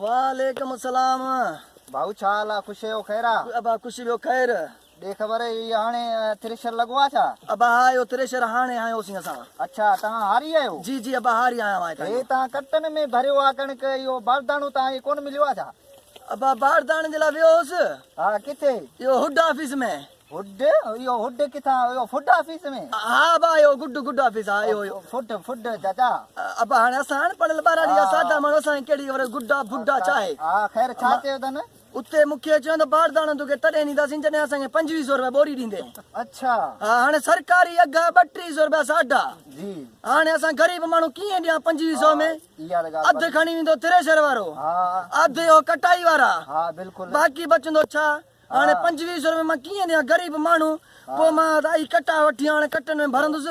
وعليڪم السلام. ڀائو ڇا حال آ خوش آهيو خير آ. ابا خوش ٻيو خير. ڏي خبر هي هاڻي ٿريشر لڳو آ ڇا. ابا ها اهو ٿريشر هاڻي هنيوسين اسان. اڇا توهان هاري آهيو. جي جي ابا هاري آهيان مان هتان هي جو. توهان ڪٽن ۾ ڀريو آ ڪڻڪ اهو بارداڻو توهان کي ڪونه مليو آ ڇا. ابا بارداڻي جي لاء ويو هوس. ها ڪٿي. اهو هڊ آفيس ۾. هڊ اهو هڊ ڪٿان اهو فوڊ آفيس ۾. ها ابا اهو گڊ گڊ آفيس ها اهو اهو. فوڊ فوڊ چاچا. ابا هاڻي اسان اڻ پڙهيل ٻهراڙي جا سادا ماڻهو اسان کي ڪهڙي خبر گڊ آ فوڊ آ ڇا آهي. ها خير ڇا چيو اٿن. اتي مون کي چيو ته بارداڻو توکي تڏهن ڏينداسين جڏهن اسان کي 25 سو رپيا ٻوري ڏيندين. اڇا. ها هاڻي سرڪاري اگهه 32 سو رپيا ساڍا. جي. هاڻي اسان غريب ماڻهو ڪيئن ڏيان 25 سو ۾. اها ته ڳالهه اڌ کڻي ويندو ٿريشر وارو. ها. اڌ اهو ڪٽائي وارا. ها بلڪل. باقي بچندو ڇا. هاڻي 25 سو روپيا مان ڪيئن ڏيان غريب ماڻهو پوء مان ته اهي ڪٽا وٺي هاڻي ڪٽن ۾ ڀرندس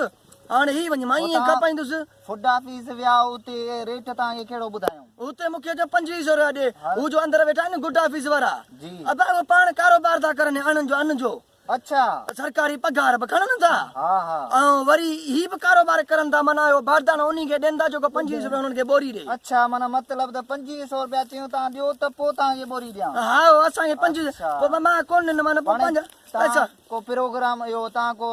هاڻي هي وڃي مان ائين کپائيندس. فوڊ آفيس ويا اتي ريٽ توهان کي ڪهڙو ٻڌايائون؟ اتي مون کي چيو 25 سو روپيا ڏي هو جو اندر ويٺا آهن نه گڊ آفيس وارا جي. ابا اهي پاڻ ڪاروبار ٿا ڪرن انن جو ان جو. اڇا. سرڪاري پگهار به کڻن ٿا ها ها. ۽ وري هي به ڪاروبار ڪرن ٿا معنيٰ اهو بارداڻو انهي کي ڏين ٿا جيڪو 25 روپيا انهن کي ٻوري ڏي. اڇا معنيٰ مطلب ته 25 سو روپيا چيون توهان ڏيو ته پوء توهان کي ٻوري ڏيان. ها اهو اسان کي 25 پوء مان ڪونه ڏنو معنيٰ پوء پنهنجا پئسا. توهان ڪو پروگرام اهو توهان ڪو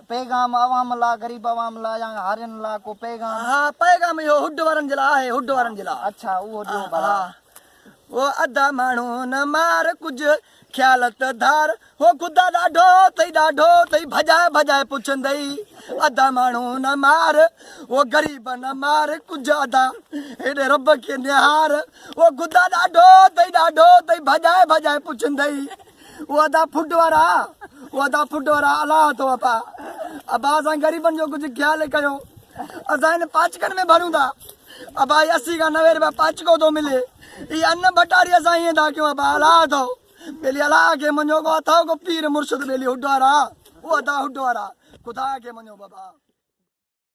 پيغام عوام لا غريب عوام لا يا هارين لا ڪو پيغام. ها پيغام اهو هڊ وارن جي لاء آهي هڊ وارن جي لاء. اڇا اهو ڏيو ڀلا. ها او ادا ماڻهو نه مار ڪجهه خيال ته ڌار هو خدا ڏاڍو اٿئي ڏاڍو اٿئي ڀڄائي ڀڄائي پڇندئي ادا ماڻهو نه مار او غريب نه مار ڪجهه ادا هيڏي رب کي نهار او خدا ڏاڍو اٿئي ڏاڍو اٿئي ڀڄائي ڀڄائي پڇندئي او ادا ڦٽ وارا او ادا ڦٽ وارا الله اٿو ابا ابا اسان غريبن جو ڪجهه خيال ڪيو اسان هن پاچڪن ۾ ڀرون ٿا ابا هي 80 کان 90 روپيا پاچڪو ٿو ملي هي ان ڀٽاري اسان ائين ٿا ڪيون ابا الله اٿو ٻيلي الله کي مڃو ڪو اٿو ڪو پير مرشد ٻيلي هڊ وارا او ادا هڊ وارا خدا کي مڃو بابا.